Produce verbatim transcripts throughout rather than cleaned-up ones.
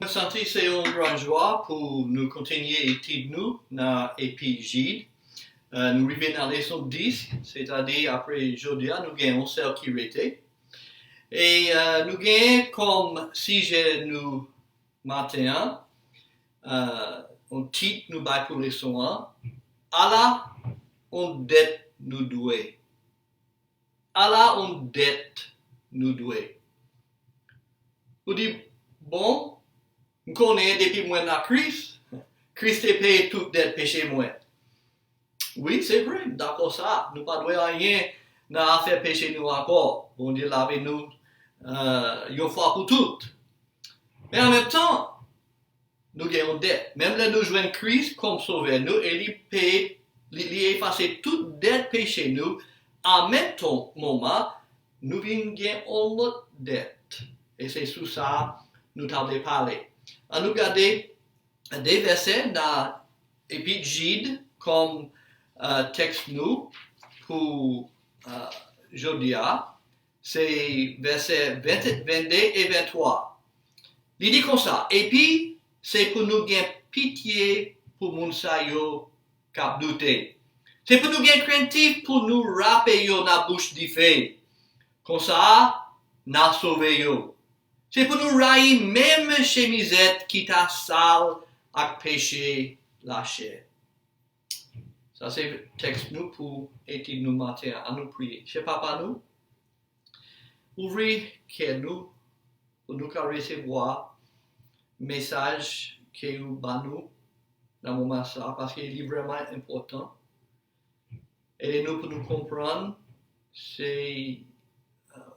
Mwen santi se yon gran jwa pou nou kontinye etid nou nan Epik Jid. Eh, nou rive nan leson dis, sètadi apre jodi a, nou gen yon sèl ki rete. E eh, nou gen kòm sijè nou maten an, eh, yon tit nou bay pou leson an, Ala yon dèt nou dwe. Ala yon dèt nou dwe. Ou di, bon, m konnen depi mwen nan Kris, Kris te peye tout dèt peche mwen. Wi, se vre, m dakò sa. Nou pa dwe anyen nan afè peche nou ankò. Bondye lave nou eh, yon fwa pou tout. Men an menm tan, nou gen yon dèt. Menm lè nou jwenn Kris kòm Sovè nou e li peye, li, li efase tout dèt peche nou, an menm tan moman, nou vin gen yon lòt dèt. E se sou sa nou ta vle pale. Ann nou gade de vèsè nan Epik Jid kòm eh, tèks nou pou eh, jodi a. Se vèsè ven, vennde e venntwa. Li di konsa, epi se pou nou gen pitye pou moun sa yo k ap doute. Se pou nou gen krentif pou nou rape yo nan bouch dife. Konsa, n a sove yo. Se pou nou rayi menm chemizèt ki ta sal ak peche lachè. Sa se tèks nou pou etid nou maten an. Ann nou priye. Chè Papa nou, ouvri kè nou pou nou ka resevwa mesaj ke ou ba nou nan moman sa a, paske li vrèman enpòtan. Ede nou pou nou konprann se eh,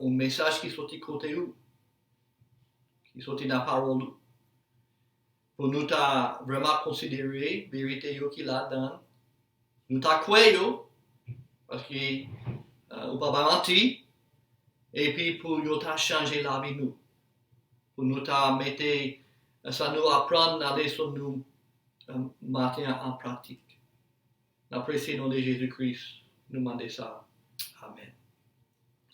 yon mesaj ki soti kote ou, ki soti nan pawòl ou, pou nou ta vrèman konsidere verite yo ki ladan l, nou ta kwè yo, paske eh, ou pa bay manti, epi pou yo ta chanje lavi nou, pou nou ta mete eh, sa nou aprann nan leson nou eh, maten an an pratik. Nan presye non de Jezi Kris, nou mande sa. Amèn.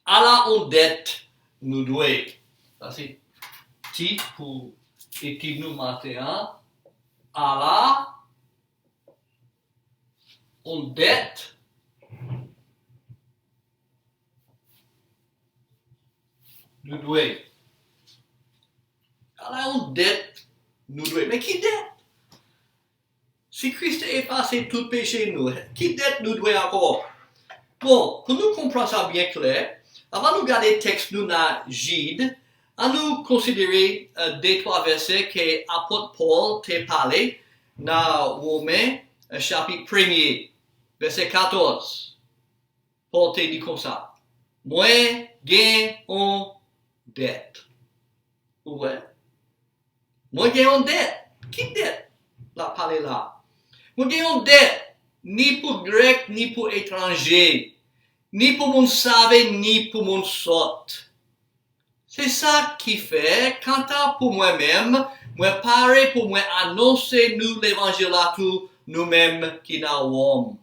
Ala yon dèt nou dwe. Sa se tit pou etid nou maten an. Ala yon dèt nou dwe. Ala yon dèt nou dwe. Men ki dèt? Si Kris te efase tout peche nou, ki dèt nou dwe ankò? Bon, pou nou konprann sa byen klè, anvan nou gade tèks nou nan Jid, ann nou konsidere eh, de twa vèsè ke apot Pòl te pale nan Women eh, chapit premye, vèsè katòz. Pòl te di konsa, mwen gen yon dèt. Ou wè? Mwen gen yon dèt. Ki dèt l ap pale la? Mwen gen yon dèt, ni pou Grèk, ni pou etranje, ni pou moun save, ni pou moun sòt. Se sa ki fè, kanta pou mwen menm, mwen pare pou mwen anonse nou levanjil la tou, nou menm ki nan Wòm.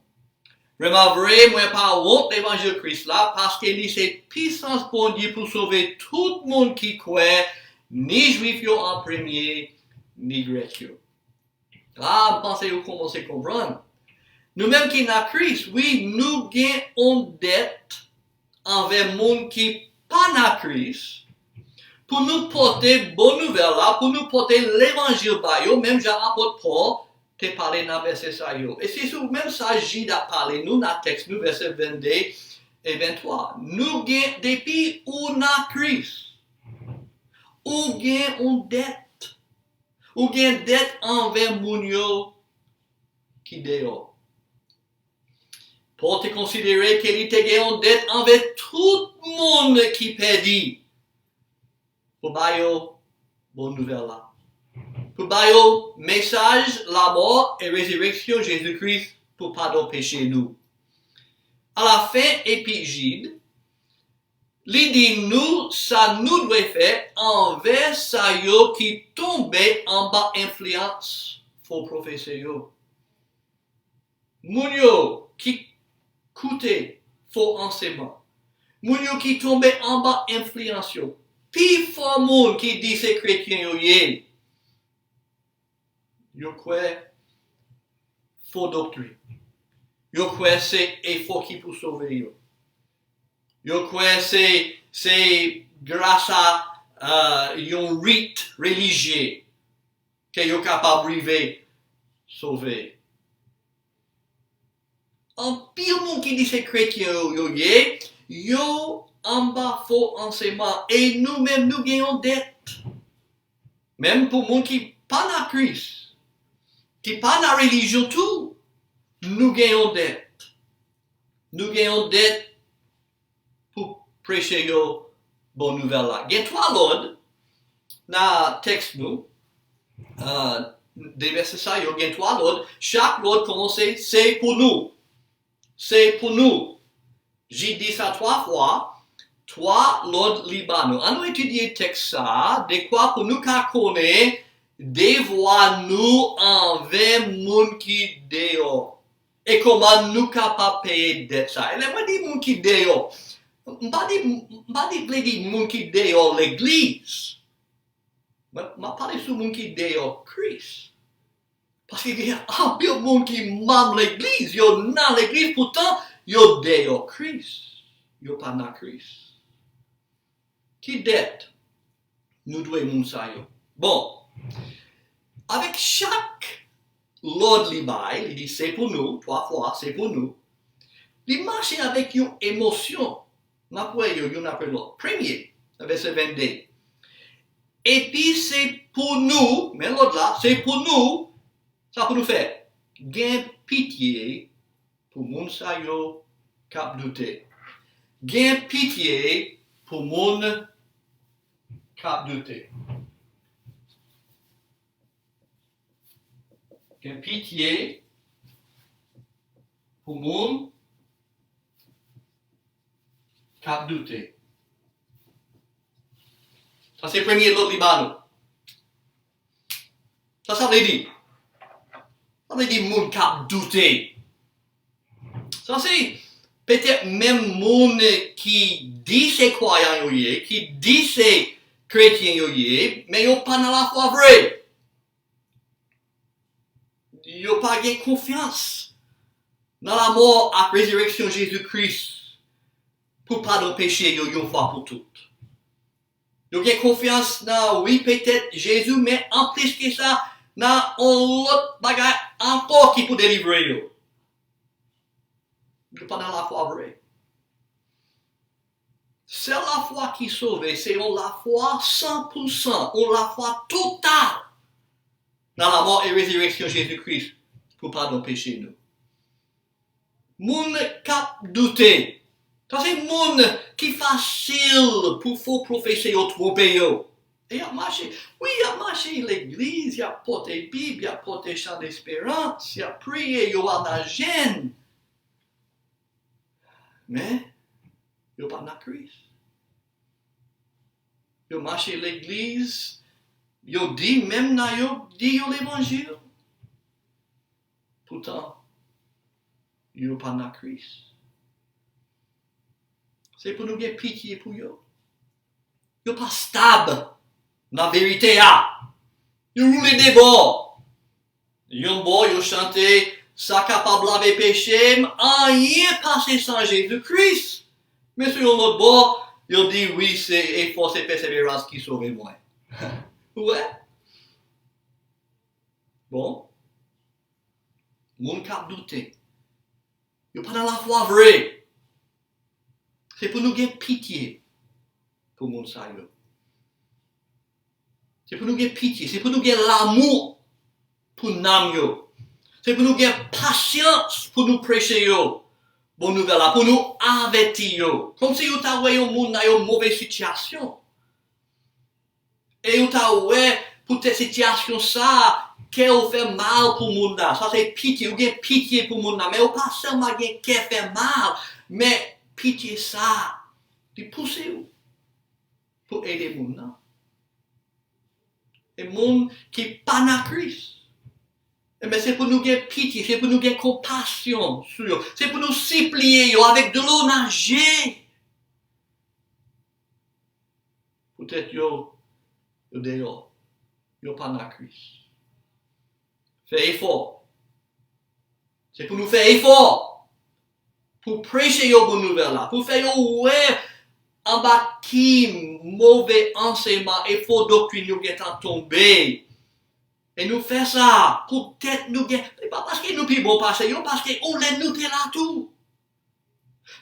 Vrèman vre, mwen pa wont levanjil Kris la, paske li se pisans Bondye pou sove tout moun ki kwè, ni Jwif yo an premye, ni Grèk yo. La, m panse yo kòmanse konprann. Nou menm ki nan Kris, wi, nou gen yon dèt anvè moun ki pa nan Kris, pou nou pote bon nouvèl la, pou nou pote levanjil ba yo, menm jan apot Pòl te pale nan vèsè sa yo. E se sou menm sa Jid ap pale nou nan tèks nou, vèsè vennde e venntwa. Nou gen, depi ou nan Kris, ou gen yon dèt. Ou gen dèt anvè moun yo ki deyò. Pòl te konsidere ke li te gen yon dèt anvè tout moun ki pèdi pou ba yo bon nouvèl la, pou ba yo mesaj lamò e rezireksyon Jezi Kris pou padon peche nou. Alafen, epi Jid, li di nou sa nou dwe fè anvè sa yo ki tonbe anba enfliyans fo pwofesè yo. Moun yo ki koute fo ansèyman. Moun yo ki tonbe anba enfliyans yo. Pifò moun ki di se kretyen yo ye, Yo kwè fo doktrin. Yo kwè se efò ki pou sove yo. Yo kwè se, se gras a, euh, yon rit relijye ke yo kapab rive sove. Anpil moun ki di se kretyen yo, yo ye, yo anba fo ansèyman. E nou menm, nou gen yon dèt. Menm pou moun ki pa nan Kris, ki pa nan relijyon tou, nou gen yon dèt. Nou gen yon dèt pou preche yo bon nouvèl la. Gen twa lòd nan tèks nou. Euh, de vèsè sa yo, gen twa lòd. Chak lòd kòmanse, se pou nou. Se pou nou. J di sa twa fwa, twa lòd li ba nou. Ann nou etidye tèks sa a, dekwa pou nou ka konnen devwa nou anvè moun ki deyò. E kòman nou kapab peye dèt sa a. E lè mwen di moun ki deyò, m pa di, m pa di, vle di moun ki deyò legliz. Mwen, m ap pale sou moun ki deyò Kris. Paske gen anpil moun ki manm legliz, yo nan legliz, poutan yo deyò Kris. Yo pa nan Kris. Ki dèt nou dwe moun sa yo? Bon, avèk chak lòd li bay, li di se pou nou, twa fwa, se pou nou. Li mache avèk yon emosyon. N ap wè yo youn apre lòt. Premye, nan vèsè vennde. Epi se pou nou, men lòd la, se pou nou, sa pou nou fè? Gen pitye pou moun sa yo k ap doute. Gen pitye pou moun k ap doute. Gen pitye pou moun k ap doute. Sa se premye lòd li ba nou. Sa sa vle di? Sa vle di moun k ap doute. Sa se petèt menm moun ki di se kwayan yo ye, ki di se kretyen yo ye, men yo pa nan lafwa vre. Yo pa gen konfyans nan lanmò ak rezireksyon Jezi Kris pou padon peche yo yon fwa pou tout. Yo gen konfyans nan, wi, petèt Jezi, men anplis ke sa, nan yon lòt bagay ankò ki pou delivre yo. Yo pa nan lafwa vre. Sèl lafwa ki sove, se yon lafwa san pou san, yon lafwa total nan lanmò e rezireksyon Jezi Kris pou padon peche nou. Moun k ap doute, sa se moun ki fasil pou fo pwofesè yo twonpe yo. E y ap mache, wi, y ap mache legliz, y ap pote Bib, y ap pote Chan Desperans, y ap priye, yo al nan jèn. Men, yo pa nan Kris. Yo mache legliz, yo di menm nan yo di yo levanjil. Poutan, yo pa nan Kris. Se pou nou gen pitye pou yo. Yo pa stab nan verite a. Yo woule de bò. Yon bò, yo chante, "Sa kapab lave peche m, anyen pase san Jezi Kris." Men sou yon lòt bò, yo di, "Wi, se efò, se pèseverans ki sove mwen." Ou wè? Bon. Moun k ap doute, yo pa nan lafwa vre. Se pou nou gen pitye pou moun sa yo. Se pou nou gen pitye, se pou nou gen lanmou pou nanm yo. Se pou nou gen pasyans pou nou preche yo bon nouvèl la, pou nou avèti yo. Kòmsi yo ta wè yon moun nan yon move sitiyasyon. E yo ta wè poutèt sitiyasyon sa a, kè yo fè mal pou moun nan. Sa se pitye, yo gen pitye pou moun nan. Men yo pa sèlman gen kè fè mal, men pitye sa a, li pouse yo pou ede moun nan. E moun ki pa nan Kris, enben, se pou nou gen pitye, se pou nou gen konpasyon sou yo. Se pou nou sipliye yo avèk dlo nan je. Poutèt yo, yo deyò. Yo pa nan Kris. Fè efò. Se pou nou fè efò pou preche yo bon nouvèl la, pou fè yo wè anba ki move ansèyman e fo doktrin yo gentan tonbe. E nou fè sa poutèt nou gen, se pa paske nou pi bon pase yo, paske ou lè nou te la tou.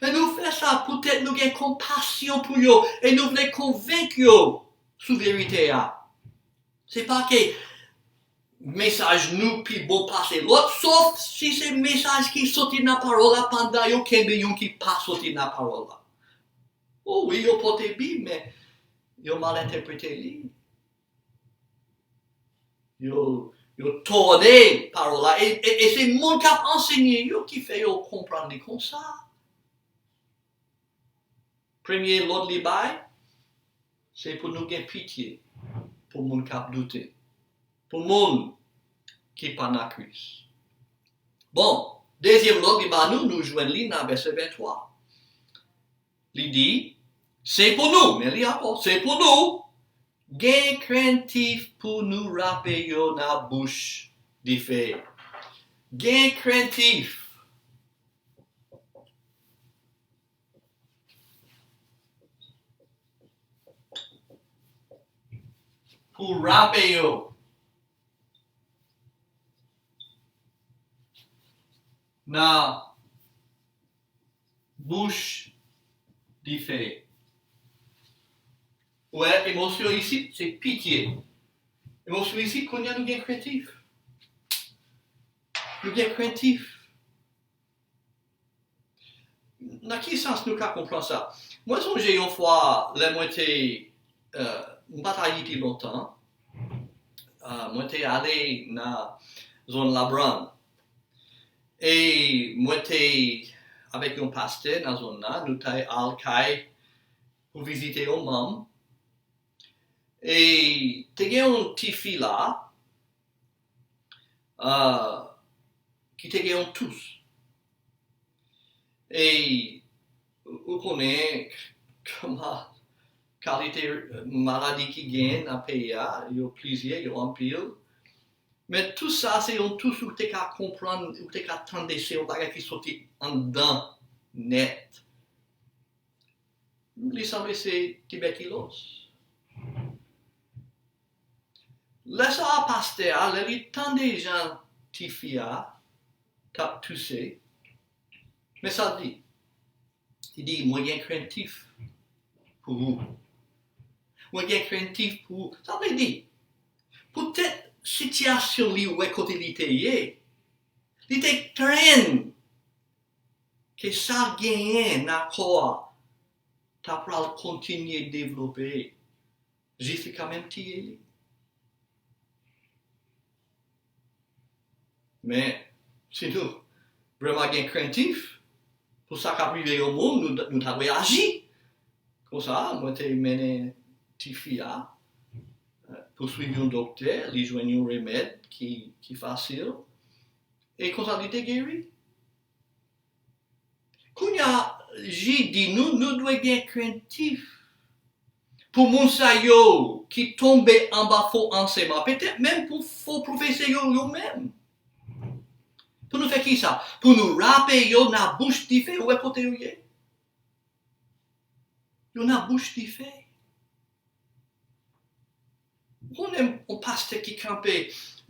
Men nou fè sa poutèt nou gen konpasyon pou yo e nou vle konvenk yo sou verite a. Se pa ke mesaj nou pi bon pase lòt, sof si se mesaj ki soti nan pawòl la pandan yo kenbe yon ki pa soti nan pawòl la. O wi, yo pote Bib, men yo mal entèprete li. Yo, yo tòde pawòl la. E, e, e se moun k ap ansenye yo ki fè yo konprann li konsa. Premye lòd li bay, se pou nou gen pitye pou moun k ap doute, pou moun ki pa nan Kris. Bon, dezyèm lòd li ba nou, nou jwenn li nan vèsè venntwa. Li di, se pou nou, men li ankò, se pou nou gen krentif pou nou rape yo nan bouch dife. Gen krentif. Pou rape yo nan bouch dife. Ou wè, emosyon isit, se pitye. Emosyon isit, kounye a nou gen krentif. Nou gen krentif. Nan ki sans nou ka konprann sa? Mwen sonje yon fwa, lè mwen te, euh, m pa t Ayiti lontan, euh, mwen te ale nan zòn Labrann. E mwen te avèk yon pastè nan zòn nan, nou te al kay pou vizite yon manm. E te gen yon tifi la, euh, ki te gen yon tous. E ou konnen kòman kalite maladi ki gen nan peyi a, yo plizyè, yo anpil. Men tous sa se yon tous ou te ka konprann, ou te ka tande se yon bagay ki soti anndan nèt. Li sanble se tibèkiloz. Lè sa a, pastè a, lè li tande jan tifi a t ap touse, men sa l di. Li di, mwen gen krentif pou ou. Mwen gen krentif pou ou. Sa vle di, poutèt sitiyasyon li wè kote li te ye, li te krenn ke sa genyen nan kò a ta pral kontinye devlope jis li kanmenm tiye li. Men, si nou vrèman gen krentif pou sa k ap rive yon moun, nou, nou ta dwe aji. Konsa, mwen te mennen tifi a, euh, pou swiv yon doktè, li jwenn yon remèd ki, ki fasil. E konsa, li te geri. Kounye a, Ji di nou, nou dwe gen krentif pou moun sa yo ki tonbe anba fo ansèyman, petèt menm pou fo pwofesè yo, yo menm. Pou nou fè kisa? Pou nou rape yo nan bouch dife, ou wè kote yo ye? Yo nan bouch dife. Ou konnen yon pastè ki kanpe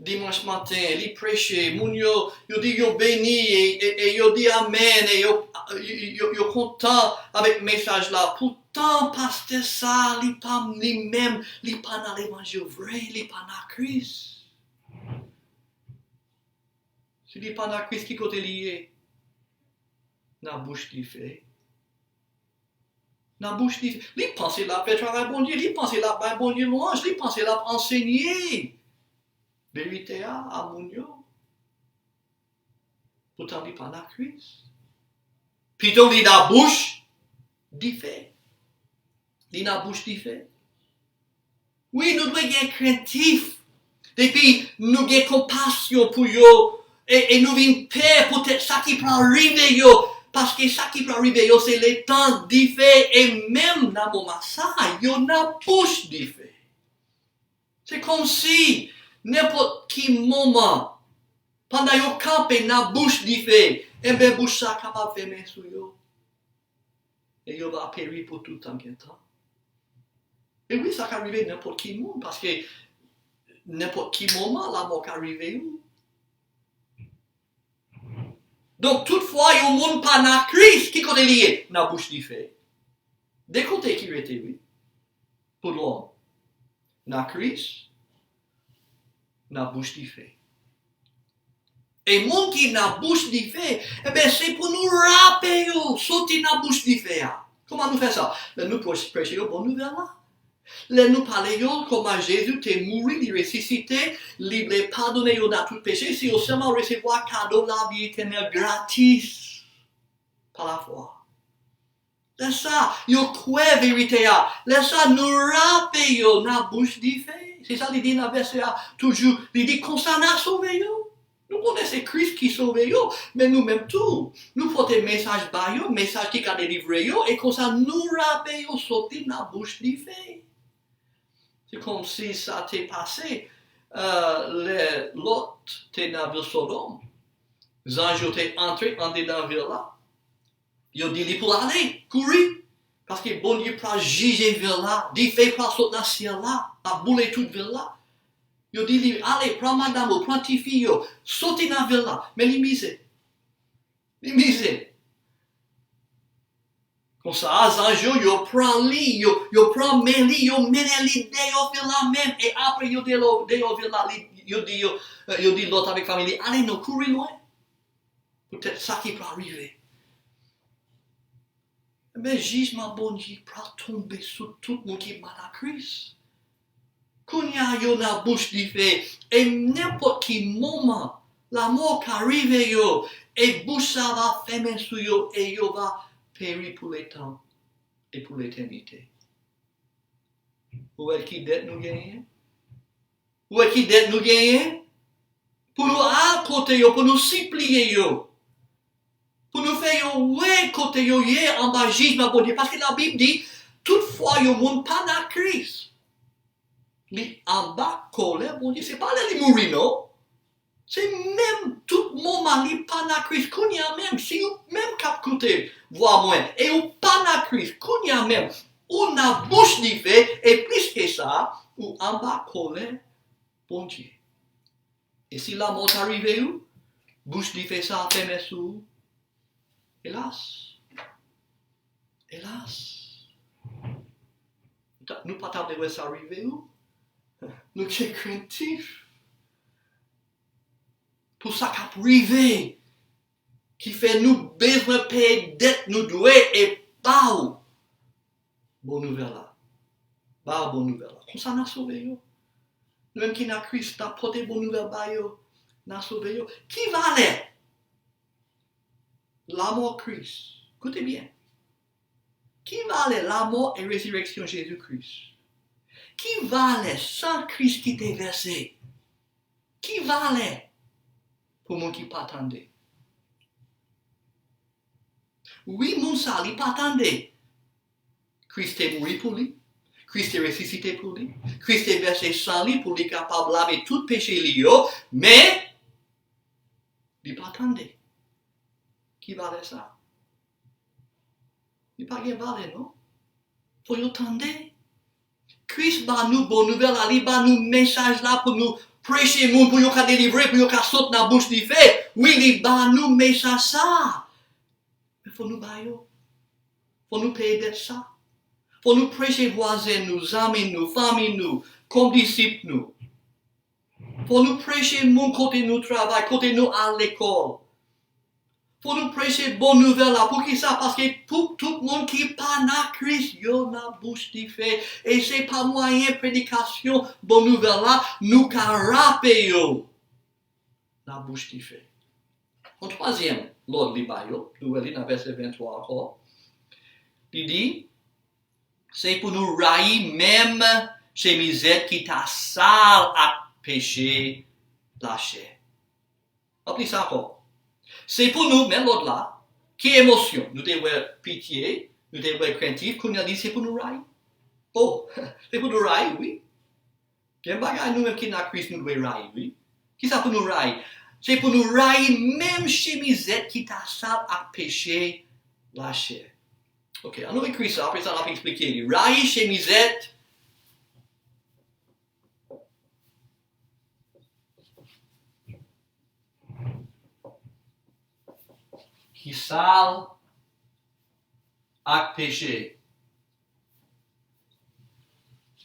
dimanch maten, li preche, moun yo, yo di yo beni, e, e, e yo di amèn, e yo, yo, yo, yo kontan avèk mesaj la. Poutan, pastè sa, li pa, li menm, li pa nan levanjil vre, li pa nan Kris. Si li pa nan Kris, ki kote li ye? Nan bouch dife. Nan bouch li, li panse l ap fè travay Bondye, li panse l ap bay Bondye lwanj, li panse l ap ansenye verite a a moun yo. Poutan li pa nan Kris. Pito li nan bouch dife. Li nan bouch dife. Wi, nou dwe gen krentif. Depi nou gen konpasyon pou yo, e, e nou vin pè poutèt sa ki pral rive yo, paske sa ki pral rive yo se letan dife, e menm nan moman sa, yo nan bouch dife. Se kòmsi nenpòt ki moman, Pandan yo kanpe nan bouch dife, enben bouch sa kapab fèmen sou yo. E yo va peri pou tout tan gen tan. E wi, sa ka rive nenpòt ki moun, paske nenpòt ki moman, lanmò ka rive ou. Donk, toutfwa yon moun pa nan Kris, ki kote li ye? Nan bouch dife. De kote ki rete, wi, pou lòm. Nan Kris, nan bouch dife. E moun ki nan bouch dife, enben, se pou nou rape yo soti nan bouch dife a. Kòman nou fè sa? Lè nou pre-, preche yo bon nouvèl la. Lè nou pale yo kòman Jezi te mouri, li resisite, li vle padone yo nan tout peche, si yo sèlman resevwa kado lavi etènèl gratis pa lafwa. Lè sa, yo kwè verite a. Lè sa, nou rape yo nan bouch dife. Se sa li di nan vèsè a toujou. Li di, konsa n a sove yo. Nou konnen se Kris ki sove yo, men nou menm tou, nou pote mesaj ba yo, mesaj ki ka delivre yo, e konsa nou rape yo soti nan bouch dife. Se kòmsi sa te pase, euh, lè Lòt te nan vil Sodòm. Zanj yo te antre andedan vil la. Yo di li pou ale, kouri, paske Bondye pral jije vil la, dife pral sot nan syèl la, ap boule tout vil la. Yo di li, ale, pran madanm ou, pran tifi yo, soti nan vil la. Men li mize. Li mize. Konsa, zanj yo, yo pran li, yo, yo pran men li, yo mennen li deyò vil la menm. E apre yo deyò, deyò vil la, li, yo di yo, yo di Lòt avèk fanmi li, ale non, kouri lwen. Poutèt sa ki pral rive. Enben, jijman Bondye pral tonbe sou tout moun ki pa nan Kris. Kounye a, yo nan bouch dife, e nenpòt ki moman, lanmò ka rive yo, e bouch sa va fèmen sou yo, e yo va peri pou letan e pou letènite. Ou wè ki dèt nou genyen? Ou wè ki dèt nou genyen? Pou nou al kote yo, pou nou sipliye yo, pou nou fè yo wè kote yo ye anba jijman Bondye. Paske Labib di, toutfwa yon moun pa nan Kris, li anba kòlè Bondye. Se pa lè li mouri, non. Se menm tout moman li pa nan Kris kounye a menm. Si ou menm k ap koute vwa mwen, e ou pa nan Kris kounye a menm, ou nan bouch dife, e plis ke sa, ou anba kòlè Bondye. E si lanmò ta rive ou, bouch dife sa a fèmen sou ou. Elas. Elas. Nou ta-, nou pa ta vle wè sa rive ou. Nou gen krentif pou sa k ap rive, ki fè nou bezwen peye dèt nou dwe e ba ou bon nouvèl la. Ba ou bon nouvèl la. Konsa n a sove yo. Nou menm ki nan Kris, n ap pote bon nouvèl ba yo, n a sove yo. Ki valè lanmò Kris? Koute byen. Ki valè lanmò e rezirèksyon Jezi Kris? Ki valè san Kris ki te vèse? Ki valè pou moun ki pa tande? Wi, moun sa, li pa tande. Kris te mouri pou li. Kris te resisite pou li. Kris te vèse san li pou li kapab lave tout peche li yo. Men, li pa tande. Ki valè sa? Li pa gen valè, non. Fò yo tande. Kris ba nou bon nouvèl la, li ba nou mesaj la pou nou preche moun, pou yo ka delivre, pou yo ka sot nan bouch dife. Wi, li ba nou mesaj sa. Men fò nou ba yo. Fò nou peye dèt sa. Fò nou preche vwazen nou, zanmi nou, fanmi nou, kondisip nou. Fò nou preche moun kote nou travay, kote nou al lekòl. Fò nou preche bon nouvèl la. Poukisa? Paske pou tout moun ki pa nan Kris, yo nan bouch dife. E se pa mwayen predikasyon bon nouvèl la, nou ka rape yo nan bouch dife. Yon twazyèm lòd li ba yo, nou wè li nan vèsè venntwa ankò. Li di, se pou nou rayi menm chemizèt ki ta sal ak peche lachè. Anplis ankò, se pou nou, men lòd la, ki emosyon? Nou te wè pitye, nou te wè krentif, kounye a li se pou nou rayi. O, se pou nou rayi, wi. Gen bagay nou menm ki nan Kris nou dwe rayi, wi. Kisa pou nou rayi? Se pou nou rayi menm chemizèt ki ta sal ak peche lachè. Ok, ann nou ekri sa, apre sa n ap eksplike li. Rayi chemizèt ki sal ak peche.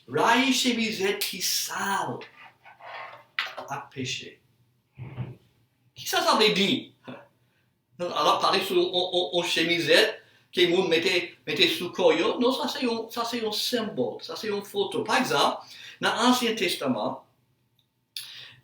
Rayi chemizèt ki sal ak peche. Kisa sa vle di? N ap pale sou yon, yon, yon chemizèt ke moun mete, mete sou kò yo. Non, sa se yon, sa se yon senbòl, sa se yon foto. Pa egzanp, nan Ansyen Testaman,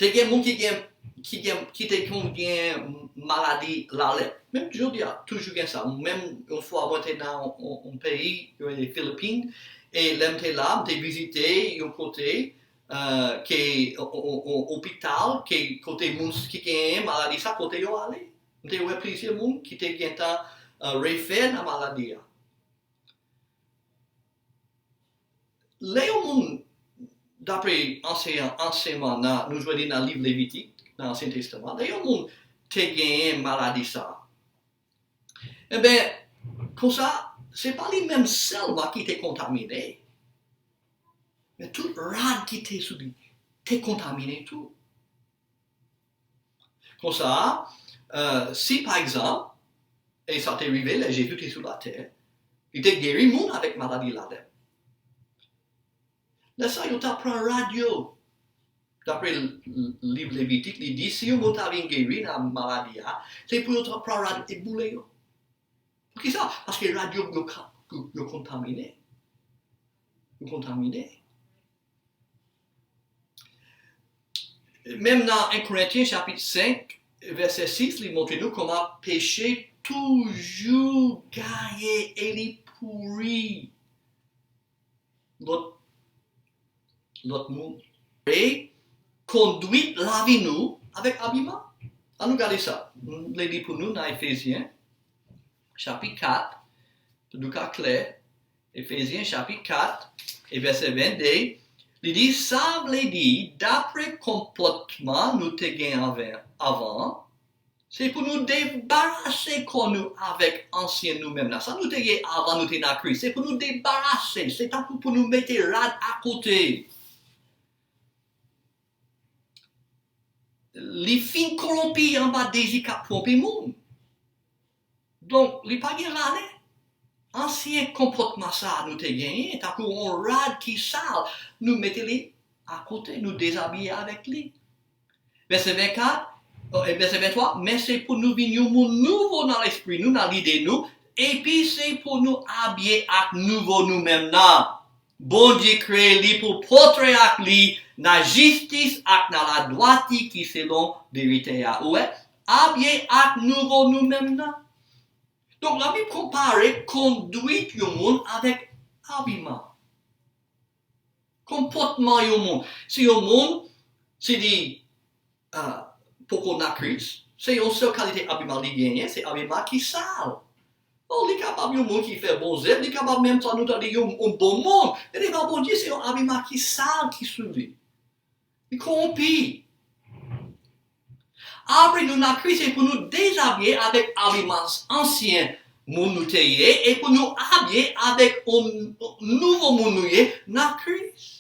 te gen moun ki gen, ki gen, ki te konn gen maladi lalèp. Menm jodi a, toujou gen sa. Menm yon fwa, mwen te nan yon, yon, yon peyi, yo rele Filipin, e lè m te la, m te vizite yon kote, euh, ke, yon, yon, yon opital, ke kote moun ki gen maladi sa, kote yo ale. M te wè plizyè moun ki te gentan, euh, refè nan maladi a. Lè yon moun, dapre ansèy-, ansèyman nan, nou jwenn li nan liv Levitik, nan Ansyen Testaman, lè yon moun te genyen maladi sa, enben, konsa, se pa li menm sèlman ki te kontamine, men tout rad ki te sou li te kontamine tou. Konsa, euh, si pa egzanp, e sa te rive lè Jezi te sou latè, li te geri moun avèk maladi lalèp. Lè sa, yo t ap pran rad yo. Dapre l-, l-, liv Levitik, li di, si yon moun ta vin geri nan maladi a, se pou yo ta pran rad e boule yo. Poukisa? Paske rad yo, yo ka-, yo, yo kontamine. Yo kontamine. Menm nan en Korentyen chapit senk, vèsè sis, li montre nou kòman peche toujou gaye e li pouri lòt, lòt moun. E kondwit lavi nou avèk abiman. Ann nou gade sa. M vle li pou nou nan Efezyen, chapit kat, pou nou ka klè. Efezyen chapit kat e vèsè vennde, li di, sa vle di, dapre konpòtman nou te gen avè-, avan an, se pou nou debarase kò nou avèk ansyen nou menm nan. Sa nou te ye avan nou te nan Kris, se pou nou debarase, se tankou pou nou mete rad akote. Li fin kowonpi anba dezi k ap twonpe moun. Donk, li pa gen valè. Ansyen konpòtman sa a nou te genyen, tankou yon rad ki sal, nou mete li akote, nou dezabiye avèk li. Vèsè vennkat, e, vèsè venntwa, men se pou nou vin yon moun nouvo nan lespri nou, nan lide nou, epi se pou nou abiye ak nouvo nou menm nan. Bondye kreye li pou potre ak li nan jistis ak nan ladwati ki selon verite a. Ou wè, abiye ak nouvo nou menm nan. Donk, Labib konpare kondwit yon moun avèk abiman. Konpòtman yon moun. Si yon moun, si li, ah, poko nan Kris, se yon sèl kalite abiman li genyen, se abiman ki sal. Bon, li kapab yon moun ki fè bon zèv, li kapab menm sa nou tande yon, yon bon moun. Men devan Bondye, se yon abiman ki sal ki sou li. Li kowonpi. Apre nou nan Kris, se pou nou dezabiye avèk abiman ansyen moun nou te ye, e pou nou abiye avèk yon nouvo moun nou ye nan Kris.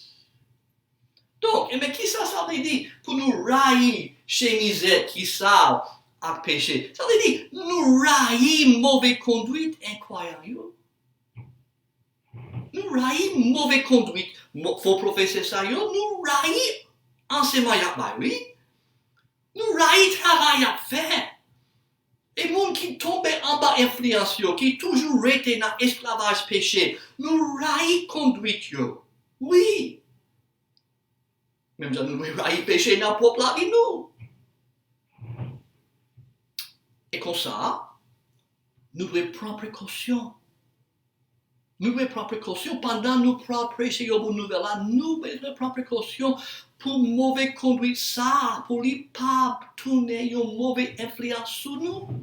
Donk, enben, kisa sa vle di pou nou rayi chemizèt ki sal ak peche? Sa vle di, nou rayi move kondwit enkwayan yo. Nou rayi move kondwit mo-, fo pwofesè sa yo, nou rayi ansèyman y ap bay, wi. Nou rayi travay y ap fè. E moun ki tonbe anba enfliyans yo, ki toujou rete nan esklavaj peche, nou rayi kondwit yo. Wi. Menm jan nou dwe rayi peche nan pwòp lavi nou. E konsa, nou dwe pran prekosyon. Nou dwe pran prekosyon pandan nou pral preche yon bon nouvèl la, nou bezwen pran prekosyon pou move kondwit sa a, pou li pa tounen yon move enfliyans sou nou.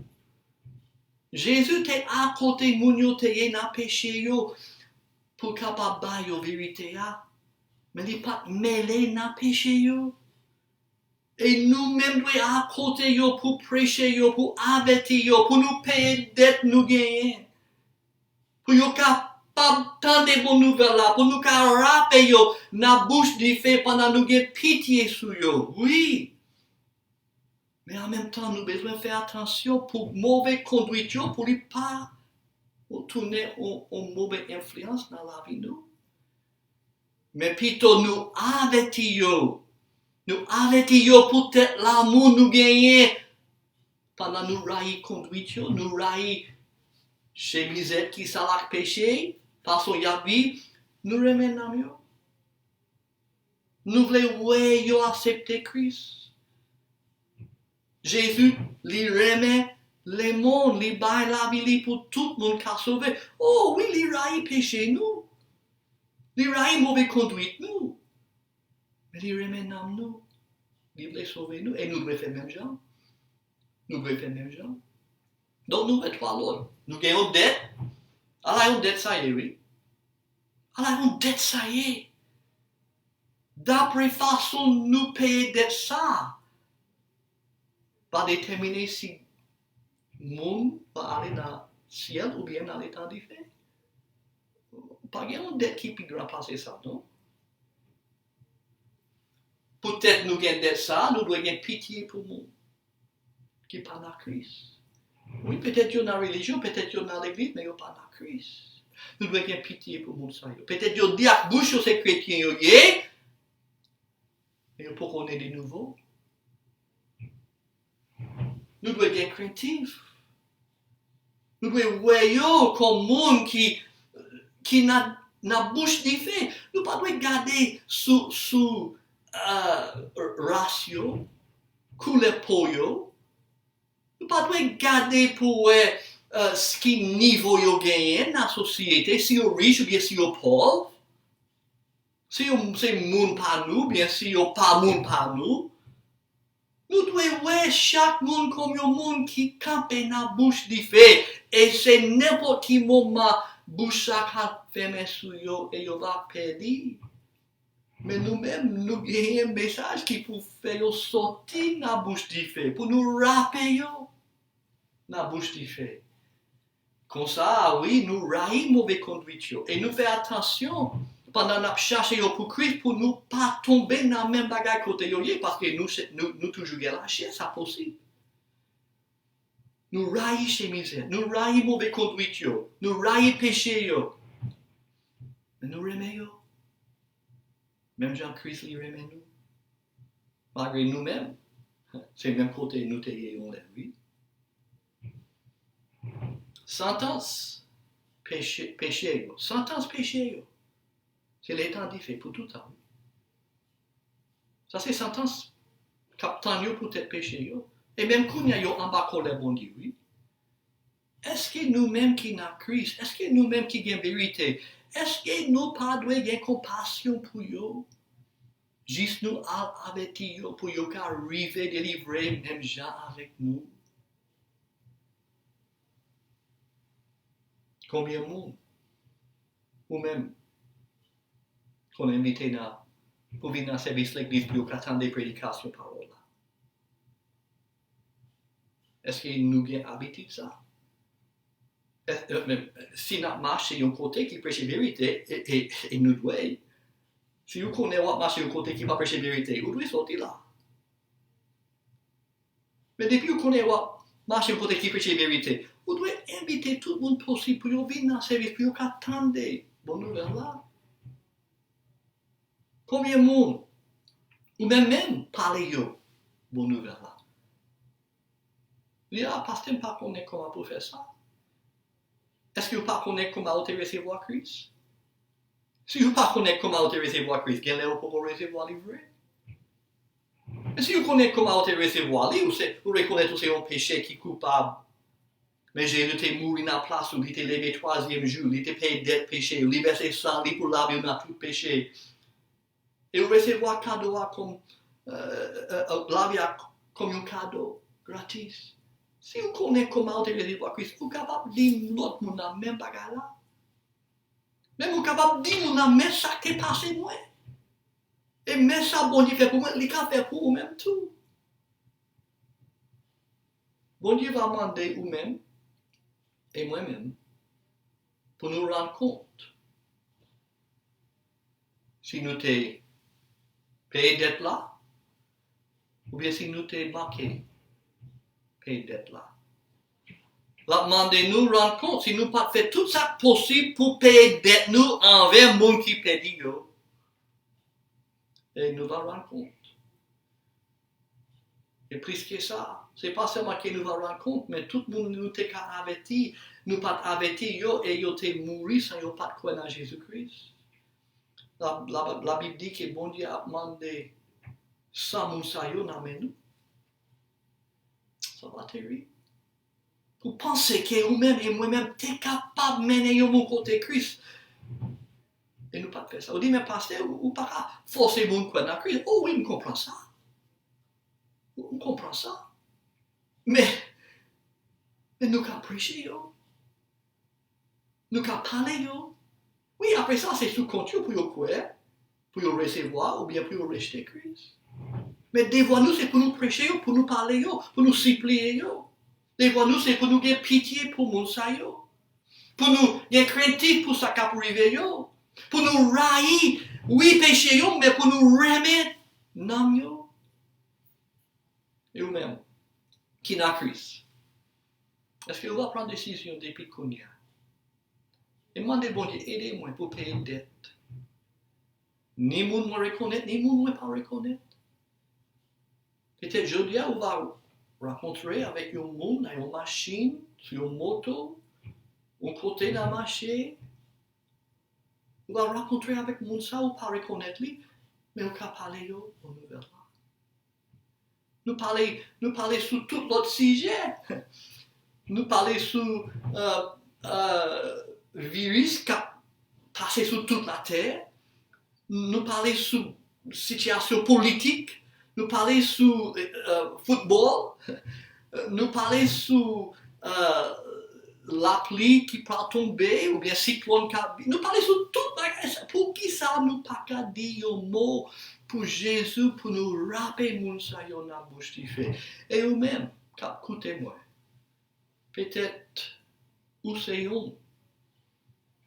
Jezi te akote moun yo te ye nan peche yo pou l kapab ba yo verite a, men li pa t mele nan peche yo. E nou menm dwe akote yo pou preche yo, pou avèti yo, pou nou peye dèt nou genyen. Pou yo kapab tande bon nouvèl la, pou nou ka rape yo nan bouch dife pandan nou gen pitye sou yo. Wi. Men an menm tan, nou bezwen fè atansyon pou move kondwit yo, pou li pa tounen yon, yon move enfliyans nan lavi nou. Men pito nou avèti yo. Nou avèti yo poutèt lanmou nou genyen. Pandan nou rayi kondwit yo, nou rayi chemizèt ki sal ak peche, fason y ap viv, nou renmen nanm yo. Nou vle wè yo aksepte Kris. Jezi, li renmen lemonn, li bay lavi li pou tout moun ka sove. O wi, li rayi peche nou. Li rayi move kondwit nou. Men li renmen nanm nou. Li vle sove nou. E nou dwe fè menm jan. Nou dwe fè menm jan. Donk nou wè twa lòd. Nou gen yon dèt. Ala yon dèt sa ye, wi. Ala yon dèt sa ye. Dapre fason nou peye dèt sa, va detèmine si moun va ale nan syèl oubyen nan letan dife. Pa gen yon dèt ki pi gra pase sa, non? Poutèt nou gen dèt sa, nou dwe gen pitye pou moun ki pa nan Kris. Wi, petèt yo nan relijyon, petèt yo nan legliz, men yo pa nan Kris. Nou dwe gen pitye pou moun sa yo. Petèt yo di ak bouch yo se kretyen yo ye, men yo poko ne de nouvo. Nou dwe gen krentif. Nou dwe wè yo kòm moun ki, ki nan, nan bouch dife. Nou pa dwe gade sou, sou, euh, ras yo, koulè po yo. Nou pa dwe gade pou wè, euh, s-, ki nivo yo genyen nan sosyete, si yo rich oubyen si yo pòv. Si yo se moun pa nou, oubyen si yo pa moun pa nou. Nou dwe wè chak moun kòm yon moun ki kanpe nan bouch dife, e se nenpòt ki moman bouch sa ka fèmen sou yo e yo va pèdi. Men nou menm, nou genyen mesaj ki pou fè yo sòti nan bouch dife, pou nou rape yo nan bouch dife. Konsa, wi, nou rayi move kondwit yo. E nou fè atansyon pandan n ap chache yo pou Kris, pou nou pa tonbe nan menm bagay kote yo ye, paske nou, se, nou, nou toujou gen lachè, sa posib. Nou rayi chemizè, nou rayi move kondwit yo, nou rayi peche yo. Men nou renmen yo. Menm jan Kris li renmen nou. Malgre nou menm, se menm kote nou te ye yon lè, wi. Santans peche, peche yo. Santans peche yo. Se letan dife pou toutan, wi. Sa se santans k ap tann yo poutèt peche yo. E menm kounye a, yo anba kòlè Bondye, wi. Èske nou menm ki nan Kris, èske nou menm ki gen verite, èske nou pa dwe gen konpasyon pou yo? Jis nou al avèti yo pou yo ka rive delivre menm jan avèk nou. Konbyen moun ou menm konn envite nan, pou vin nan sèvis legliz pou yo ka tande predikasyon pawòl la? Èske nou gen abitid sa? Èske, men, si n ap mache yon kote ki preche verite, e, e, e nou dwe, si ou konnen w ap mache yon kote ki pa preche verite, ou dwe soti la. Men depi ou konnen w ap mache yon kote ki preche verite, ou dwe envite tout moun posib pou yo vin nan sèvis, pou yo ka tande bon nouvèl la. Konbyen moun ou menm menm pale yo bon nouvèl la? Li a, pastè, m pa konnen kòman pou fè sa. Èske ou pa konnen kòman ou te resevwa Kris? Si ou pa konnen kòman ou te resevwa Kris, genlè ou poko resevwa li vre. Men si ou konnen kòman ou te resevwa li, ou se, ou rekonèt ou se yon pechè ki koupab. Men Jezi te mouri nan plas ou, li te leve twazyèm jou, li te peye dèt peche yo, li vèse san li pou lave w nan tout peche. E ou resevwa kado a kòm, euh, euh, euh, lavi a kòm yon kado gratis. Si ou konnen kòman ou te resevwa Kris, ou kapab di lòt moun nan menm bagay la. Menm ou kapab di moun nan, men sa k te pase mwen. E men sa Bondye fè pou mwen, li ka fè pou ou menm tou. Bondye va mande ou menm e mwen menm pou nou rann kont si nou te peye dèt la, oubyen si nou te manke peye dèt la. L ap mande nou rann kont si nou pa t fè tout sa k posib pou peye dèt nou anvè moun ki pèdi yo. E nou va rann kont. E plis ke sa, se pa sèlman ke nou va rann kont, men tout moun nou te ka avèti, nou pa t avèti yo e yo te mouri san yo pa t kwè nan Jezi Kris. La, la, Labib di ke Bondye ap mande san moun sa yo nan men nou. Sa va terib. Pou panse ke ou menm e mwen menm te kapab mennen yon moun kote Kris. E nou pa t fè sa. Ou di, men pastè, ou, ou pa ka fòse moun kwè nan Kris. O wi, m konprann sa. M konprann sa. Men, men nou ka preche yo. Nou ka pale yo. Wi, apre sa, se sou kont yo pou yo kwè, pou yo resevwa, oubyen pou yo rejte Kris. Men devwa nou, se pou nou preche yo, pou nou pale yo, pou nou sipliye yo. Devwa nou, se pou nou gen pitye pou moun sa yo. Pou nou gen krentif pou sa k ap rive yo. Pou nou rayi, wi, peche yo, men pou nou renmen nanm yo. E ou menm, ki nan Kris, èske ou va pran desizyon depi kounye a? E mande Bondye, ede mwen pou peye dèt. Ni moun mwen rekonèt, ni moun mwen pa rekonèt. Petèt jodi a, ou va rankontre avèk yon moun nan yon machin, sou yon moto, yon kote nan mache. Ou va rankontre avèk moun sa ou pa rekonèt li, men ou ka pale yo bon nouvèl la. Nou pale, nou pale sou tout lòt sijè. Nou pale sou uh, uh, viris k ap pase sou tout latè. Nou pale sou sitiyasyon politik. Nou pale sou uh, foutbòl. Nou pale sou uh, lapli ki pral tonbe oubyen siklòn k ap vini. Nou pale sou tout bagay sa. Poukisa nou pa ka di yon mo pou Jezi, pou nou rape moun sa yo nan bouch dife? E ou menm k ap koute mwen, petèt ou se youn.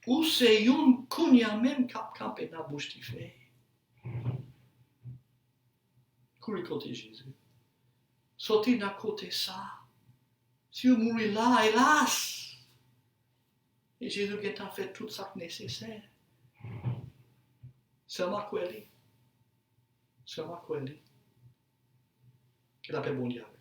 Ou se youn kounye a menm k ap kanpe nan bouch dife. Kouri kote Jezi. Soti nan kote sa. Si w mouri la, elas! E Jezi gentan fè tout sa k nesesè. Sèlman kwè li. Sèlman kwè li. Ke lapè Bondye avè w.